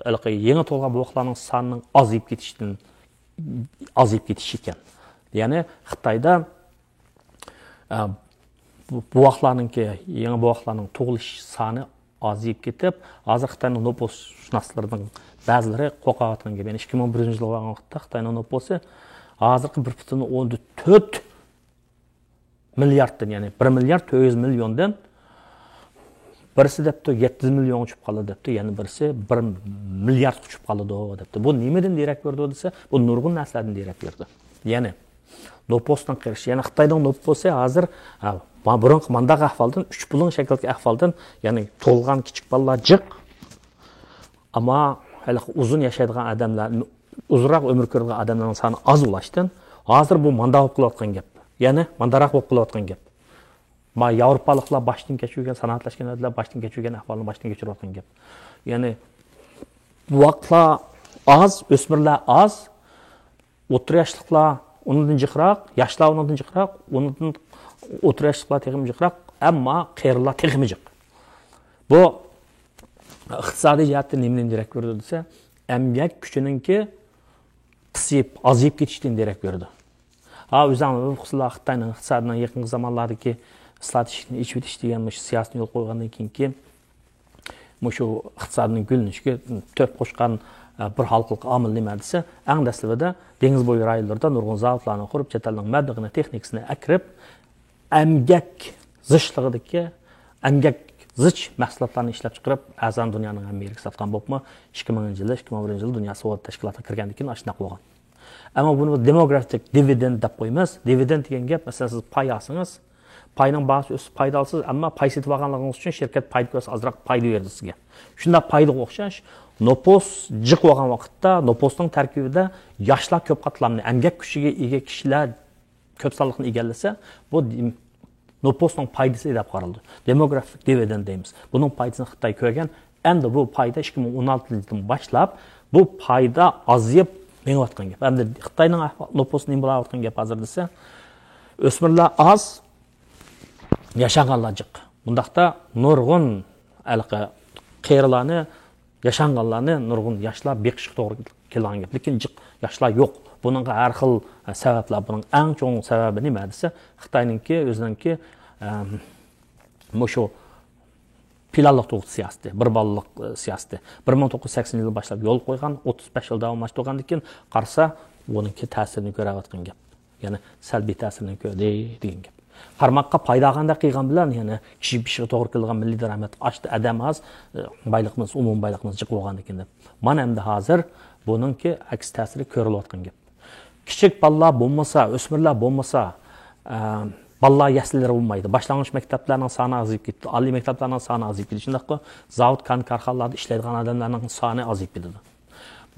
ھېلىقى يېڭى تۇغۇلغان بوۋاقلارنىڭ سانىنىڭ ئازىيىپ كېتىشىدىن، ئازىيىپ كېتىشى ئىكەن. يەنى خىتايدا، ئە، بۇ، بوۋاقلارنىڭكى، يېڭى بوۋاقلارنىڭ تۇغۇلۇش سانى ئازىيىپ كېتىپ، ھازىر خىتاينىڭ نوپۇسشۇناسلىرىنىڭ بەزىلىرى قورقۇۋاتقان گەپ. يەنى ئىككى مىڭ بىرىنچى يىلغا بارغان ۋاقىتتا خىتاينىڭ نوپۇسى ھازىرقى بىر پۈتۈن ئوندىن تۆت مىلياردتىن، يەنى بىر مىليارد تۆت يۈز مىليوندىن بىرسى دەپتۇ، يەتتە يۈز مىليونغا چۈشۈپ قالدى دەپتۇ، يەنە بىرسى بىر مىلياردقا چۈشۈپ قالىدۇ دەپتۇ. بۇ نېمىدىن دېرەك بېرىدۇ دېسە، بۇ نۇرغۇن نەرسىلەردىن دېرەك بېرىدۇ. يەنى نوپۇسنىڭ قېرىشى، يەنى خىتاينىڭ نوپۇسى ھازىر، ھە، ما-، بۇرۇنقى مانداق ئەھۋالدىن، ئۈچ پۇلۇڭ شەكلىدىكى ئەھۋالدىن، يەنى تۇغۇلغان كىچىك بالىلار جىق، ئەمما ھېلىقى ئۇزۇن ياشايدىغان ئادەملەر، ئۇزۇنراق ئۆمۈر كۆرىدىغان ئادەملەرنىڭ سانى ئاز بولۇشتىن، ھازىر بۇ مانداق بولۇپ قېلىۋاتقان گەپ. يەنى مانداراق بولۇپ قېلىۋاتقان گەپ. ما ياۋروپالىقلار باشتىن كەچۈرگەن، سانائەتلەشكەن دۆلەتلەر باشتىن كەچۈرگەن ئەھۋالنى باشتىن كەچۈرۈۋاتقان گەپ. يەنى بوۋاقلار ئاز، ئۆسمۈرلەر ئاز، ئوتتۇرا ياشلىقلار ئۇنىڭدىن جىقراق، ياشلار ئۇنىڭدىن جىقراق، ئۇنىڭدىن ئوتتۇرا ياشلىقلار تېخىمۇ جىقراق، ئەمما قېرىلار تېخىمۇ جىق. بۇ ئىقتىسادىي جەھەتتىن نېمىدىن دېرەك بېرىدۇ دېسە، ئەمگەك كۈچىنىڭكى قىسىيىپ، ئازىيىپ كېتىشىدىن دېرەك بېرىدۇ. ھا، ئۆزۈڭلار بىلىسىلەر، خىتاينىڭ ئىقتىسادىنىڭ يېقىنقى زامانلاردىكى ئىسلاھات، ئىشىكنى ئېچىۋېتىش دېگەن مۇشۇ سىياسىتىنى يولغا قويغاندىن كېيىنكى مۇشۇ ئىقتىسادنىڭ گۈللىنىشىگە تۆھپە قوشقان، ئە، بىر ھالقىلىق ئامىل نېمە دېسە، ئەڭ دەسلىپىدە دېڭىز بويى رايونلىرىدا نۇرغۇن زاۋۇتلارنى قۇرۇپ، چەت ئەلنىڭ مەبلىغىنى، تېخنىكىسىنى ئەكىرىپ، ئەمگەك زىچلىقىدىكى، ئەمگەك زىچ مەھسۇلاتلارنى ئىشلەپ چىقىرىپ، ئەرزان دۇنيانىڭ ھەممە يېرىگە ساتقان بولۇپمۇ، ئىككى مىڭىنچى يىلى، ئىككى مىڭ بىرىنچى يىلى دۇنيا سودا تەشكىلاتىغا كىرگەندىن كېيىن ئاشۇنداق بولغان. ئەمما بۇنى دېموگرافىك دىۋىدېند دەپ قويىمىز. دىۋىدېند دېگەن گەپ، مەسىلەن، سىز پاي ئالسىڭىز، پاينىڭ باھاسى ئۆسسە پايدا ئالىسىز، ئەمما پاي سېتىۋالغانلىقىڭىز ئۈچۈن شىركەت پايدا كۆرسە ئازراق پايدا بېرىدۇ سىزگە. شۇنداق پايدىغا ئوخشاش، نوپۇس جىق بولغان ۋاقىتتا نوپۇسنىڭ تەركىبىدە ياشلار كۆپ قاتلامنى، ئەمگەك كۈچىگە ئىگە كىشىلەر كۆپ سانلىقنى ئىگىلىسە، بۇ دېم-، نوپۇسنىڭ پايدىسى دەپ قارىلىدۇ. دېموگرافىك دىۋىدېند دەيمىز. بۇنىڭ پايدىسىنى خىتاي كۆرگەن. ئەمدى بۇ پايدا ئىككى مىڭ ئون ئالتىنچى يىلدىن باشلاپ، بۇ پايدا ئازىيىپ، مېڭىۋاتقان گەپ. ئەمدى خىتاينىڭ ئەھۋا-، نوپۇسى نېمە بولاۋاتقان گەپ ھازىر دېسە، ئۆسمۈرلەر ئاز، ياشانغانلار جىق. بۇنداقتا نۇرغۇن ھېلىقى قېرىلارنى، ياشانغانلارنى نۇرغۇن ياشلار بېقىشقا توغرا كېلىدىغان گەپ. لېكىن جىق ياشلار يوق. بۇنىڭغا ھەر خىل سەۋەبلەر. بۇنىڭ ئەڭ چوڭ سەۋەبى نېمە دېسە، خىتاينىڭكى ئۆزىنىڭكى، ئەم، مۇشۇ پىلانلىق تۇغۇت سىياسىتى، بىر بالىلىق، ئە، سىياسىتى. بىر مىڭ توققۇز يۈز سەكسىنىنچى يىلى باشلاپ يولغا قويغان، ئوتتۇز بەش يىل داۋاملاشتۇرغاندىن كېيىن قارىسا، بۇنىڭكى تەسىرىنى كۆرۈۋاتقان گەپ. يەنى سەلبىي تەسىرىنى كۆردى دېگەن گەپ. قارىماققا پايدا قىلغاندەك قىلغان بىلەن، يەنى كىشى بېشىغا توغرا كېلىدىغان مىللىي دارامەت ئاشتى، ئادەم ئاز، ئە، بايلىقىمىز، ئومۇمىي بايلىقىمىز جىق بولغاندىن كېيىن دەپ. مانا ئەمدى ھازىر بۇنىڭكى ئەكس تەسىرى كۆرۈلۈۋاتقان گەپ. كىچىك بالىلار بولمىسا، ئۆسمۈرلەر بولمىسا، ئە، بالىلار يەسلىلىرى بولمايدۇ. باشلانغۇچ مەكتەپلەرنىڭ سانى ئازىيىپ كېتىدۇ. ئالىي مەكتەپلەرنىڭ سانى ئازىيىپ كېتىدۇ. شۇنداققۇ زاۋۇت، كان-، كارخانىلاردا ئىشلەيدىغان ئادەملەرنىڭ سانى ئازىيىپ كېتىدۇ.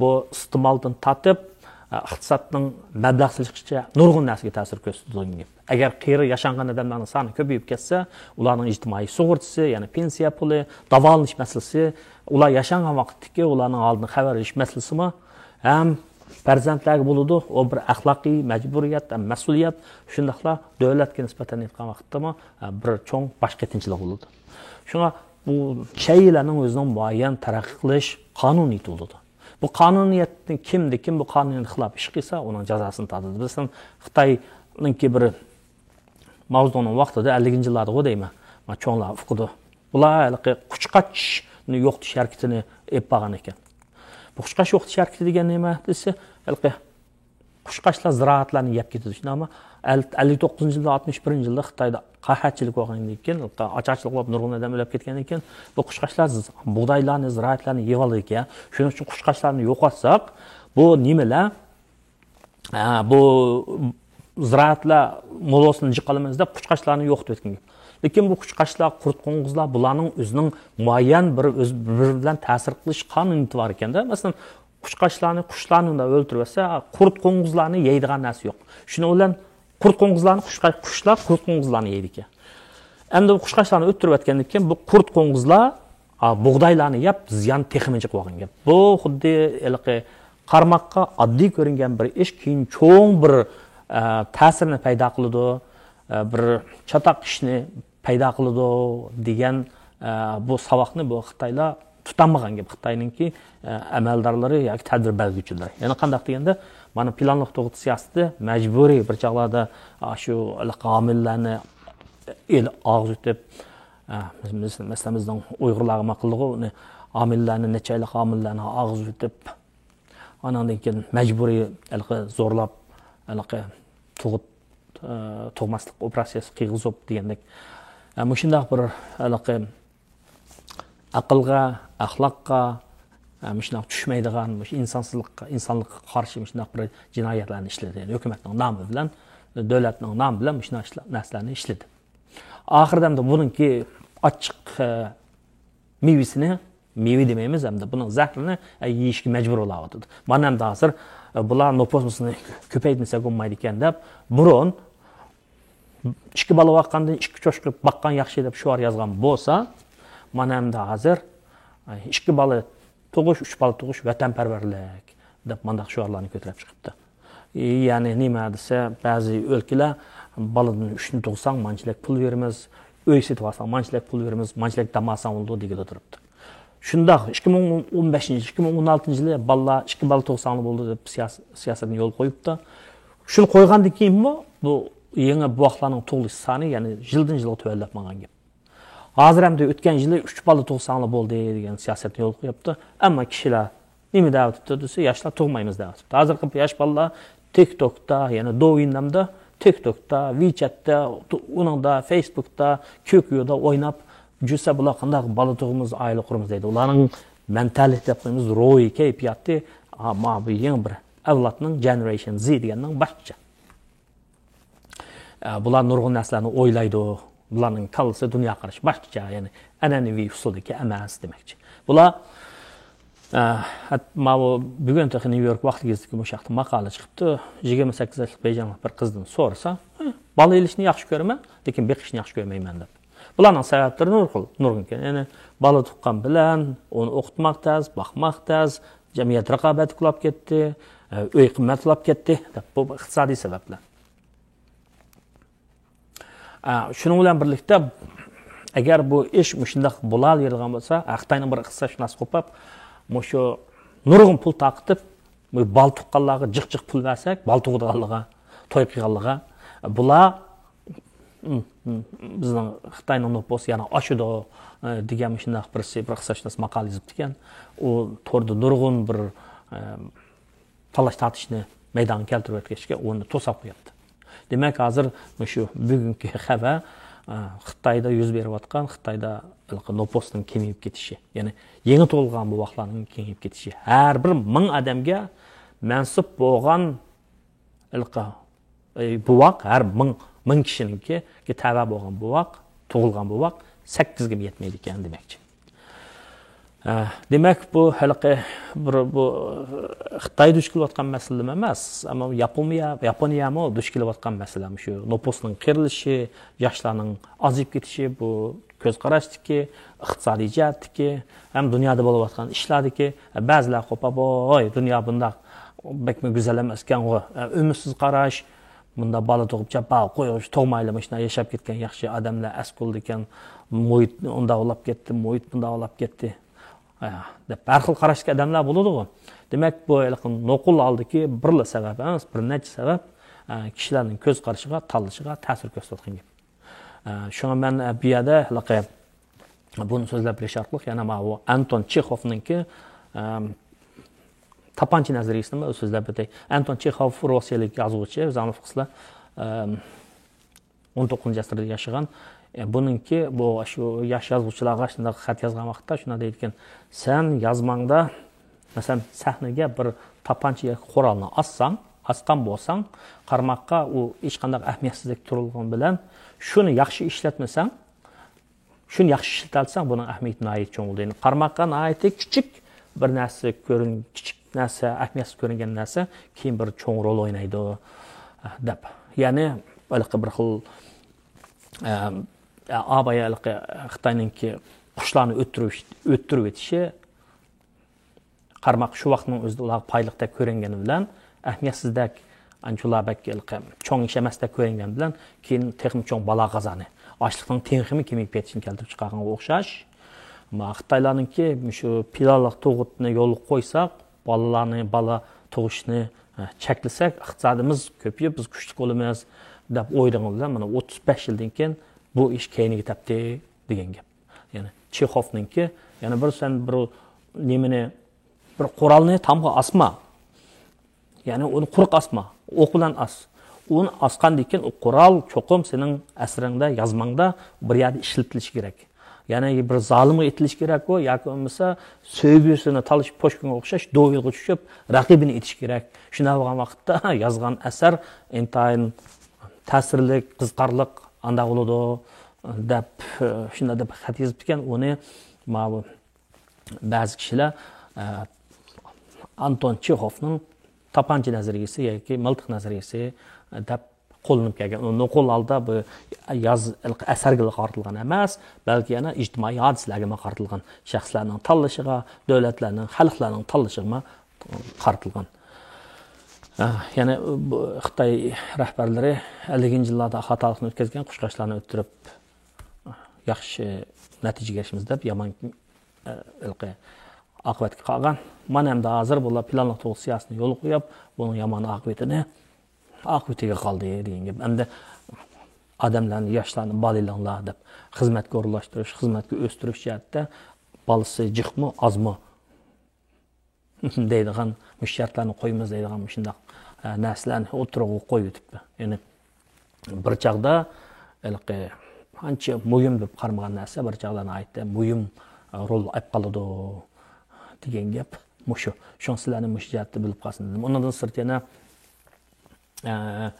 بۇ ئىستېمالدىن تارتىپ، ئە، ئىقتىسادنىڭ مەبلەغ سېلىشىغىچە نۇرغۇن نەرسىگە تەسىر كۆرسىتىدۇ دېگەن گەپ. ئەگەر قېرى ياشانغان ئادەملەرنىڭ سانى كۆپىيىپ كەتسە، ئۇلارنىڭ ئىجتىمائىي سۇغۇرتىسى، يەنى پېنسىيە پۇلى، داۋالىنىش مەسىلىسى، ئۇلار ياشانغان ۋاقىتتىكى ئۇلارنىڭ ھالىدىن خەۋەر ئېلىش مەسىلىسىمۇ ھەم پەرزەنتلەرگە بولىدۇ. ئۇ بىر ئەخلاقىي مەجبۇرىيەت ھەم مەسئۇلىيەت، شۇنداقلا دۆلەتكە نىسبەتەن ئېيتقان ۋاقىتتىمۇ، ئە، بىر چوڭ باش قېتىنچىلىق بولىدۇ. شۇڭا بۇ شەيئىلەرنىڭ ئۆزىنىڭ مۇئەييەن تەرەققىي قىلىش قانۇنىيىتى بولىدۇ. بۇ قانۇنىيەتنى كىمدە كىم بۇ قانۇنىيەتكە خىلاپ ئىش قىلسا، ئۇنىڭ جازاسىنى تارتىدۇ. بىلسەڭ، خىتاينىڭكى بىر ماۋزېدۇڭنىڭ ۋاقتىدا، ئەللىكىنچى يىللاردىغۇ دەيمەن، ما چوڭلار ئۇقىدۇ. بۇلار ھېلىقى قۇشقاچنى يوقىتىش ھەرىكىتىنى ئېلىپ بارغان ئىكەن. بۇ قۇشقاچ يوقىتىش ھەرىكىتى دېگەن نېمە دېسە، ھېلىقى قۇشقاچلار زىرائەتلەرنى يەپ كېتىدۇ. شۇنداقمۇ؟ ئەل-، ئەللىك توققۇزىنچى يىلدا، ئاتمىش بىرىنچى يىلدا خىتايدا قەھەتچىلىك بولغاندىن كېيىن، قەھەتچىلىك بولۇپ نۇرغۇن ئادەم ئۆلۈپ كەتكەندىن كېيىن، بۇ قۇشقاچلار ز-، بۇغدايلارنى، زىرائەتلەرنى يەۋالىدىكەن. شۇنىڭ ئۈچۈن قۇشقاچلارنى يوقاتساق، بۇ نېمىلەر، ئە، بۇ زىرائەتلەر مول بولسۇن جىق قالىمىز دەپ قۇشقاچلارنى يوقىتىۋەتكەن گەپ. لېكىن بۇ قۇشقاچلار، قۇرت قوڭغۇزلار، بۇلارنىڭ ئۆزىنىڭ مۇئەييەن بىر ئۆز-، بىر-بىرى بىلەن تەسىر قىلىش قانۇنىيىتى بار ئەكەندە. مەسىلەن، قۇشقاچلارنى، قۇشلارنى ئۇنداق ئۆلتۈرۈۋەتسە، قۇرت قوڭغۇزلارنى يەيدىغان نەرسە يوق. شۇنىڭ بىلەن قۇرت قوڭغۇزلارنى، قۇشقا-، قۇشلار قۇرت قوڭغۇزلارنى يەيدىكەن. ئەمدى بۇ قۇشقاچلارنى ئۆلتۈرۈۋەتكەندىن كېيىن، بۇ قۇرت قوڭغۇزلار، ئا، بۇغدايلارنى يەپ، زىيان تېخىمۇ جىق بولغان گەپ. بۇ خۇددى ھېلىقى قارىماققا ئاددىي كۆرۈنگەن بىر ئىش، كېيىن چوڭ بىر، ئە، تەسىرنى پەيدا قىلىدۇ، ئە، بىر چاتاق ئىشنى پەيدا قىلىدۇ دېگەن، ئە، بۇ ساۋاقنى بۇ خىتايلار تۇتالمىغان گەپ. خىتاينىڭكى، ئە، ئەمەلدارلىرى ياكى تەدبىر بەرگۈچىلىرى. يەنە قانداق دېگەندە، مانا پىلانلىق تۇغۇت سىياسىتى مەجبۇرىي بىر چاغلاردا، ئا، شۇ ھېلىقى ھامىلىلەرنى ئېل-، ئاغزىتىپ، ئە، مەس-، مەسىلەن، بىزنىڭ ئۇيغۇرلارغا ماقۇلدىغۇ، ئۇنى ھامىلىلەرنى، نەچچە ئايلىق ھامىلىلەرنى ئاغزىتىپ، ئاناندىن كېيىن مەجبۇرىي ھېلىقى زورلاپ، ھېلىقى تۇغۇت، ئە، تۇغماسلىق ئوپېراتسىيىسى قىلغۇزۇپ دېگەندەك، ئە، مۇشۇنداق بىر ھېلىقى ئەقىلگە، ئەخلاققا، ئە، مۇشۇنداق چۈشمەيدىغان، مۇشۇ ئىنسانسىزلىققا، ئىنسانلىققا قارشى مۇشۇنداق بىر جىنايەتلەرنى ئىشلىدى. يەنى ھۆكۈمەتنىڭ نامى بىلەن، دۆلەتنىڭ نامى بىلەن مۇشۇنداق ئىشلار-، نەرسىلەرنى ئىشلىدى. ئاخىرىدا ئەمدى بۇنىڭكى ئاچچىق، ئە، مېۋىسىنى، مېۋە دېمەيمىز ئەمدى، بۇنىڭ زەھىرىنى، ئە، يېيىشكە مەجبۇر بولاۋاتىدۇ. مانا ئەمدى ھازىر، ئە، بۇلار نوپۇسىمىزنى كۆپەيتمىسەك بولمايدىكەن دەپ، بۇرۇن ئىككى بالا باققاندىن ئىككى چوشقا باققان ياخشى دەپ شوئار يازغان بولسا، مانا ئەمدى ھازىر، ئە، ئىككى بالا تۇغۇش، ئۈچ بالا تۇغۇش ۋەتەنپەرۋەرلىك دەپ مانداق شوئارلارنى كۆتۈرۈپ چىقىپتۇ. يەنى نېمە دېسە، بەزى ئۆلكىلەر بالىدىن ئۈچنى تۇغساڭ، مانچىلىك پۇل بېرىمىز، ئۆي سېتىۋالساڭ، مانچىلىك پۇل بېرىمىز، مانچىلىك دام ئالساڭ بولىدۇ دېگىلى تۇرۇپتۇ. شۇنداق، ئىككى مىڭ ئون بەشىنچى، ئىككى مىڭ ئون ئالتىنچى يىلى بالىلار ئىككى بالا تۇغساڭلا بولىدۇ دەپ سىياس-، سىياسەتنى يولغا قويۇپتۇ. شۇنى قويغاندىن كېيىنمۇ بۇ يېڭى بوۋاقلارنىڭ تۇغۇلۇش سانى، يەنى يىلدىن يىلغا تۆۋەنلەپ ماڭغان گەپ. ھازىر ئەمدى ئۆتكەن يىلى ئۈچ بالا تۇغساڭلا بولدى دېگەن سىياسەتنى يولغا قويۇپتۇ. ئەمما كىشىلەر نېمە دەۋېتىپتۇ دېسە، ياشلار تۇغمايمىز دەۋېتىپتۇ. ھازىرقى ياش بالىلار تىك توكتا، يەنى دوۋيىننامدا، تىك توكتا، ۋىچەتتە، ئۇنىڭدا، فېيسبۇكتا، كيۇكيۇدا ئويناپ يۈرسە، بۇلار قانداق بالا تۇغىمىز، ئائىلە قۇرىمىز دەيدۇ. ئۇلارنىڭ مېنتالىتېت دەپ قويىمىز، روھىي كەيپىياتى، ھا، ما بۇ يېڭى بىر ئەۋلادنىڭ، جېنېرېيشن زى دېگەننىڭ باشقىچە. ئە، بۇلار نۇرغۇن نەرسىلەرنى ئويلايدۇ. بۇلارنىڭ كاللىسى، دۇنيا قارىشى باشقىچە، يەنى ئەنئەنىۋى ئۇسۇلدىكى ئەمەس دېمەكچى. بۇلار، ئە، ھەت-، ماۋۇ بۈگۈن تېخى نيۇ يورك ۋاقتى گېزىتىدىكى مۇشۇ ھەقتە ماقالە چىقىپتۇ. يىگىرمە سەككىز ياشلىق بېيجىڭلىق بىر قىزدىن سورىسا، «ھە، بالا ئېلىشنى ياخشى كۆرىمەن، لېكىن بېقىشنى ياخشى كۆرمەيمەن» دەپ. بۇلارنىڭ سەۋەبلىرى نۇرغۇن، نۇرغۇن ئىكەن. يەنى بالا تۇغقان بىلەن ئۇنى ئوقۇتماق تەس، باقماق تەس، جەمئىيەت رىقابەتلىك بولۇپ كەتتى. ئۆي قىممەتلەپ كەتتى دەپ، بۇ ئىقتىسادىي سەۋەبلەر. ئە، شۇنىڭ بىلەن بىرلىكتە، ئەگەر بۇ ئىش مۇشۇنداق بولاۋېرىدىغان بولسا، خىتاينىڭ بىر ئىقتىسادشۇناسى قوپاپ، مۇشۇ نۇرغۇن پۇل تارقىتىپ، بۇ بالا تۇغقانلارغا جىق جىق پۇل بەرسەك، بالا تۇغىدىغانلىقىغا، توي قىلغانلىقىغا، بۇلار، م، م، بىزنىڭ خىتاينىڭ نوپۇسى يەنە ئاشىدۇ، ئە، دېگەن مۇشۇنداق بىرسى، بىر ئىقتىسادشۇناس ماقالە يېزىپتىكەن. ئۇ توردا نۇرغۇن بىر، ئە، تالاش تارتىشنى مەيدانغا كەلتۈرۈۋەتكەچكە، ئۇنى توساپ قويۇپتۇ. دېمەك، ھازىر مۇشۇ بۈگۈنكى خەۋەر، ئە، خىتايدا يۈز بېرىۋاتقان، خىتايدا ھېلىقى نوپۇسنىڭ كېمىيىپ كېتىشى، يەنى يېڭى تۇغۇلغان بوۋاقلارنىڭ كېمىيىپ كېتىشى. ھەر بىر مىڭ ئادەمگە مەنسۇپ بولغان ھېلىقى، ئى، بوۋاق، ھەر مىڭ، مىڭ كىشىنىڭكىگە تەۋە بولغان بوۋاق، تۇغۇلغان بوۋاق سەككىزگىمۇ يەتمەيدىكەن دېمەكچى. ئە، دېمەك، بۇ ھېلىقى بىر، بۇ خىتاي دۇچ كېلىۋاتقان مەسىلە ئەمەس، ئەمما ياپونىيە، ياپونىيەمۇ دۇچ كېلىۋاتقان مەسىلە. مۇشۇ نوپۇسنىڭ قىرىلىشى، ياشلارنىڭ ئازىيىپ كېتىشى، بۇ كۆز قاراشتىكى، ئىقتىسادىي جەھەتتىكى، ھەم دۇنيادا بولۇۋاتقان ئىشلاردىكى، بەزىلەر قوپاپ، ۋوي، دۇنيا بۇنداق بەكمۇ گۈزەل ئەمەسكەنغۇ، ئۈمىدسىز قاراش، بۇنداق بالا تۇغۇپ جاپا قويۇش، تۇغمايلا مۇشۇنداق ياشاپ كەتكەن ياخشى ئادەملەر ئەسكۈلدىكەن، مۇھىت ئۇنداق بولاپ كەتتى، مۇھىت بۇنداق بولاپ كەتتى، ھە، دەپ ھەر خىل قاراشتىكى ئادەملەر بولىدىغۇ. دېمەك، بۇ ھېلىقى نوقۇل ھالدىكى بىرلا سەۋەب ئەمەس، بىر نەچچە سەۋەب، ئە، كىشىلەرنىڭ كۆز قارىشىغا، تاللىشىغا تەسىر كۆرسىتىۋاتقان گەپ. ئە، شۇڭا مەن، ئە، بۇ يەردە ھېلىقى بۇنى سۆزلەپ بېرىش ئارقىلىق يەنە ماۋۇ ئانتون چېخوفنىڭكى، ئەم، تاپانچا نەزەرىيىسىنى سۆزلەپ ئۆتەي. ئانتون چېخوف روسىيەلىك يازغۇچى، زامىفقىسلار، ئەم، ئون توققۇزىنچى ئەسىردە ياشىغان. ئە، بۇنىڭكى، بۇ، شۇ ياش يازغۇچىلارغا شۇنداق خەت يازغان ۋاقىتتا شۇنداق دەيدىكەن، سەن يازماڭدا، مەسىلەن، سەھنىگە بىر تاپانچا ياكى قورالنى ئاسساڭ، ئاسقان بولساڭ، قارىماققا ئۇ ھېچقانداق ئەھمىيەتسىزلىك تۇرۇلغىنى بىلەن، شۇنى ياخشى ئىشلەتمىسەڭ، شۇنى ياخشى ئىشلىتەلىسەڭ، بۇنىڭ ئەھمىيىتى ناھايىتى چوڭ بولىدۇ. يەنى قارىماققا ناھايىتى كىچىك بىر نەرسە كۆرۈن-، كىچىك نەرسە، ئەھمىيەتسىز كۆرۈنگەن نەرسە كېيىن بىر چوڭ رول ئوينايدۇ، دەپ. يەنى ھېلىقى بىر خىل، ئە، ئە، ئابايا ھېلىقى خىتاينىڭكى قۇشلارنى ئۆتتۈرۈش-، ئۆتتۈرۈۋېتىشى، قارىماق شۇ ۋاقىتنىڭ ئۆزىدە ئۇلارغا پايدىلىقتەك كۆرۈنگەن بىلەن، ئەھمىيەتسىزدەك، ئانچە ئۇلار بەك ھېلىقى چوڭ ئىش ئەمەستەك كۆرۈنگەن بىلەن، كېيىن تېخىمۇ چوڭ بالا-قازانى، ئاشلىقنىڭ تېخىمۇ كېمىيىپ كېتىشىنى كەلتۈرۈپ چىقارغانغا ئوخشاش. ئەمما خىتايلارنىڭكى مۇشۇ پىلانلىق تۇغۇتنى يولغا قويساق، بالىلارنى، بالا تۇغۇشنى، ھە، چەكلىسەك، ئىقتىسادىمىز كۆپىيىپ، بىز كۈچلۈك بولىمىز، دەپ ئويلىغان بىلەن، مانا، ئوتتۇز بەش يىلدىن كېيىن بۇ ئىش كەينىگە تەپتى دېگەن گەپ. يەنى چېخوفنىڭكى، يەنە بىر سەن بىر نېمىنى، بىر قورالنى تامغا ئاسما. يەنى ئۇنى قۇرۇق ئاسما، ئوق بىلەن ئاس. ئۇنى ئاسقاندىن كېيىن ئۇ قورال چوقۇم سېنىڭ ئەسىرىڭدە، يازماڭدا بىر يەردە ئىشلىتىلىشى كېرەك. يەنى بىر زالىمغا ئېتىلىشى كېرەك ئۇ، ياكى بولمىسا سۆيگۈسىنى تالىشىپ پوشكىنغا ئوخشاش دو يولغا چۈشۈپ رەقىبىنى ئېتىشى كېرەك. شۇنداق بولغان ۋاقىتتا يازغان ئەسەر ئىنتايىن تەسىرلىك، قىزىقارلىق ئانداق بولىدۇ، دەپ، شۇنداق دەپ خەت يېزىپتىكەن. ئۇنى ماۋۇ بەزى كىشىلەر، ئە، ئانتون چېخوفنىڭ تاپانچا نەزەرىيىسى ياكى مىلتىق نەزەرىيىسى، ئە، دەپ قوللىنىپ كەلگەن. ئۇ نوقۇل ھالدا بۇ ياز-، ئەسەرگىلا قارىتىلغان ئەمەس، بەلكى يەنە ئىجتىمائىي ھادىسىلەرگىمۇ قارىتىلغان. شەخسلەرنىڭ تاللىشىغا، دۆلەتلەرنىڭ، خەلقلەرنىڭ تاللىشىغىمۇ قارىتىلغان. ئە، يەنە بۇ خىتاي رەھبەرلىرى ئەللىكىنچى يىللاردا خاتالىقنى ئۆتكەزگەن، قۇشقاچلارنى ئۆتتۈرۈپ، ياخشى نەتىجىگە ئېرىشىمىز دەپ يامان، ئە، ھېلىقى ئاقىۋەتكە قالغان. مانا ئەمدى ھازىر بۇلار پىلانلىق تۇغۇت سىياسىتىنى يولغا قويۇپ، بۇنىڭ يامان ئاقىۋىتىنى، ئاقىۋىتىگە قالدى دېگەن گەپ. ئەمدى ئادەملەرنى، ياشلارنى بالىلىقىڭلار دەپ خىزمەتكە ئورۇنلاشتۇرۇش، خىزمەتكە ئۆستۈرۈش جەھەتتە بالىسى جىقمۇ، ئازمۇ؟ دەيدىغان، مۇشۇ شەرتلەرنى قويىمىز دەيدىغان مۇشۇنداق، ئە، نەرسىلەرنى ئوتتۇرىغا قويۇۋېتىپتۇ. يەنى بىر چاغدا ھېلىقى ئانچە مۇھىم دەپ قارىمىغان نەرسە بىر چاغدا ناھايىتى مۇھىم، ئە، رول ئېلىپ قالىدۇ دېگەن گەپ مۇشۇ. شۇڭا سىلەرنى مۇشۇ جەھەتتە بىلىپ قالسۇن دېدىم. ئۇنىڭدىن سىرت يەنە، ئە،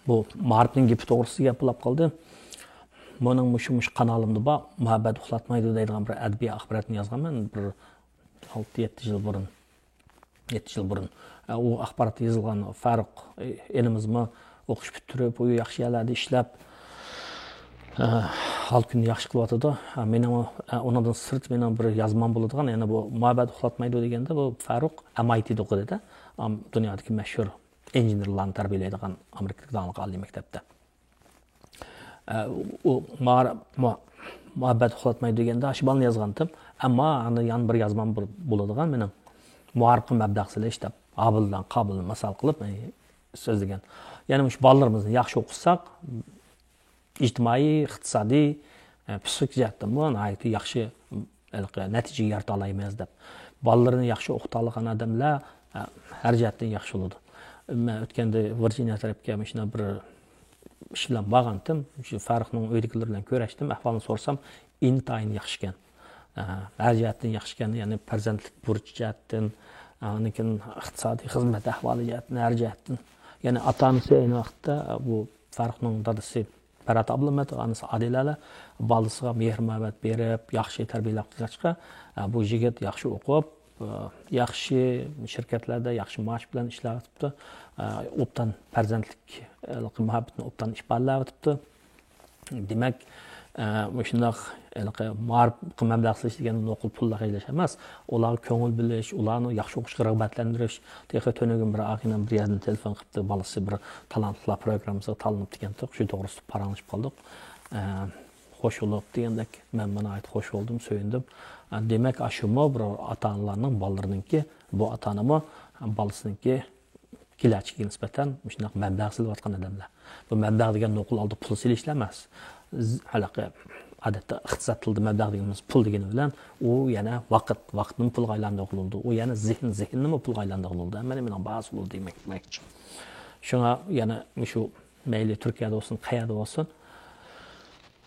بۇ مائارىپنىڭ گېپى توغرىسىدا گەپ بولاپ قالدى. بۇنىڭ مۇشۇ، مۇشۇ قانالىمدا بار، مۇھەببەت ئۇخلاتمايدۇ دەيدىغان بىر ئەدەبىي ئاخباراتنى يازغانمەن بىر ئالتە، يەتتە يىل بۇرۇن. يەتتە يىل بۇرۇن. ئە، ئۇ ئاخبارات يېزىلغان فاروق، ئە، ئىنىمىزمۇ ئوقۇش پۈتتۈرۈپ، ئۇ ياخشى يەرلەردە ئىشلەپ، ھال كۈنى ياخشى قىلىۋاتىدۇ. مېنىڭ ئۇنىڭدىن سىرت مېنىڭ بىر يازمام بولىدىغان، يەنە بۇ مۇھەببەت ئۇخلاتمايدۇ دېگەندە، بۇ فاروق ئەم ئاي تىدا ئوقۇدىدە. دۇنيادىكى مەشھۇر ئىنژېنېرلارنى تەربىيەلەيدىغان ئامېرىكىدىكى داڭلىق ئالىي مەكتەپتە. ئۇ مۇھەببەت ئۇخلاتمايدۇ دېگەندە، شۇ بالىنى يازغانتىم. ئەمما ئاندىن يەنە بىر يازمام بولىدىغان مېنىڭ، مائارىپقا مەبلەغ سېلىش دەپ، ھابىل بىلەن قابىلنى مىسال قىلىپ سۆزلىگەن. يەنى مۇشۇ بالىلىرىمىزنى ياخشى ئوقۇتساق، ئىجتىمائىي، ئىقتىسادىي، پسىخىك جەھەتتىنمۇ ناھايىتى ياخشى ھېلىقى نەتىجىگە يارىتالايمىز دەپ، بالىلىرىنى ياخشى ئوقۇتالىغان ئادەملەر ھەر جەھەتتىن ياخشى بولىدۇ. مەن ئۆتكەندە ۋىرجىنىيە تەرەپكە مۇشۇنداق بىر ئىش بىلەن بارغانتىم. شۇ فاروقنىڭ ئۆيىدىكىلىرى بىلەن كۆرۈشتۈم، ئەھۋالىنى سورىسام، ئىنتايىن ياخشىكەن. ھەر جەھەتتىن ياخشىكەن، يەنى پەرزەنتلىك بۇرچى جەھەتتىن، ئاندىن كېيىن ئىقتىسادىي خىزمەت ئەھۋالى جەھەتتىن، ھەر جەھەتتىن. يەنى ئاتا-ئانىسى ئەينى ۋاقىتتا بۇ فاروقنىڭ دادىسى پەرھات ئابلىمىت، ئانىسى ئادىلەلەر بالىسىغا مېھىر-مۇھەببەت بېرىپ، ياخشى تەربىيەلەپ قىلغاچقا، بۇ يىگىت ياخشى ئوقۇپ، ياخشى شىركەتلەردە ياخشى مائاش بىلەن ئىشلەۋېتىپتۇ. ئوبدان پەرزەنتلىك مۇھەببىتىنى ئوبدان ئىپادىلەۋېتىپتۇ. دېمەك، مۇشۇنداق ھېلىقى مائارىپقا مەبلەغ سېلىش دېگەن نوقۇل پۇللارغا ئىشلەش ئەمەس، ئۇلارغا كۆڭۈل بۆلۈش، ئۇلارنى ياخشى ئوقۇشقا رىغبەتلەندۈرۈش. تېخى تۈنۈگۈن بىر ئاغىنەم بىر يەردىن تېلېفون قىپتۇ، بالىسى بىر تالانتلىقلار پروگراممىسىغا تاللىنىپتىكەنتۇق، شۇ توغرىسىدا پاراڭلىشىپ قالدۇق. خوش بولۇپ دېگەندەك، مەنمۇ ناھايىتى خوش بولدۇم، سۆيۈندۈم. دېمەك، ئاشۇمۇ بىر ئاتا-ئانىلارنىڭ بالىلىرىنىڭكى، بۇ ئاتا-ئانىمۇ بالىسىنىڭكى كېلەچىكىگە نىسبەتەن مۇشۇنداق مەبلەغ سېلىۋاتقان ئادەملەر. بۇ مەبلەغ دېگەن نوقۇل ئالدى پۇل سېلىشلا ئەمەس. ھېلىقى ئادەتتە ئىقتىساد تىلىدا مەبلەغ دېگىنىمىز پۇل دېگىنى بىلەن، ئۇ يەنە ۋاقىت، ۋاقىتنىمۇ پۇلغا ئايلاندۇرغىلى بولىدۇ. ئۇ يەنە زېھىن، زېھىننىمۇ پۇلغا ئايلاندۇرغىلى بولىدۇ. ھەممە نېمىنىڭ باھاسى بولىدۇ دېمەكچى. شۇڭا يەنە مۇشۇ مەيلى تۈركىيەدە بولسۇن، قەيەردە بولسۇن،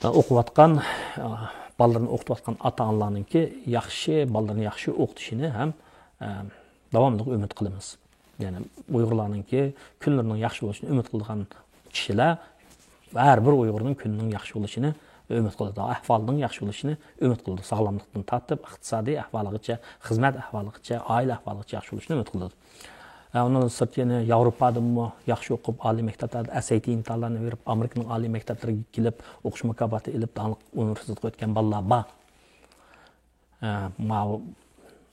ئوقۇۋاتقان، بالىلىرىنى ئوقۇتۇۋاتقان ئاتا-ئانىلارنىڭكى ياخشى، بالىلىرىنى ياخشى ئوقۇتۇشىنى ھەم داۋاملىق ئۈمىد قىلىمىز. يەنى ئۇيغۇرلارنىڭكى كۈنلىرىنىڭ ياخشى بولۇشىنى ئۈمىد قىلىدىغان كىشىلەر ھەر بىر ئۇيغۇرنىڭ كۈنىنىڭ ياخشى بولۇشىنى ئۈمىد قىلىدۇ، ئەھۋالىنىڭ ياخشى بولۇشىنى ئۈمىد قىلىدۇ. ساغلاملىقتىن تارتىپ، ئىقتىسادىي ئەھۋالىغىچە، خىزمەت ئەھۋالىغىچە، ئائىلە ئەھۋالىغىچە ياخشى بولۇشىنى ئۈمىد قىلىدۇ. ئۇنىڭدىن سىرت يەنە ياۋروپادىمۇ ياخشى ئوقۇپ، ئالىي مەكتەپلەردە ئەس ئەي تى ئىمتىھانلارنى بېرىپ، ئامېرىكىنىڭ ئالىي مەكتەپلىرىگە كېلىپ، ئوقۇش مۇكاپاتى ئېلىپ، داڭلىق ئۇنىۋېرسىتېتقا ئۆتكەن بالىلار بار. ماۋۇ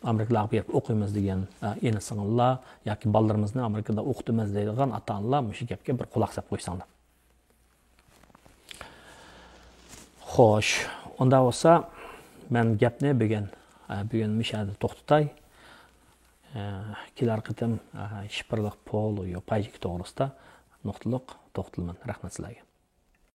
ئامېرىكىلارغا بېرىپ ئوقۇيمىز دېگەن ئىنى-سىڭىللار ياكى بالىلىرىمىزنى ئامېرىكىدا ئوقۇتىمىز دەيدىغان ئاتا-ئانىلار مۇشۇ گەپكە بىر قۇلاق سەپ قويساڭلار. خوش، ئۇنداق بولسا مەن گەپنى بۈگۈن، بۈگۈن مۇشۇ يەردە توختىتاي. كېلەر قېتىم شىفىرلىق پول يا پايچىكا توغرىسىدا نۇقتىلىق توختىلىمەن. رەھمەت سىلەرگە.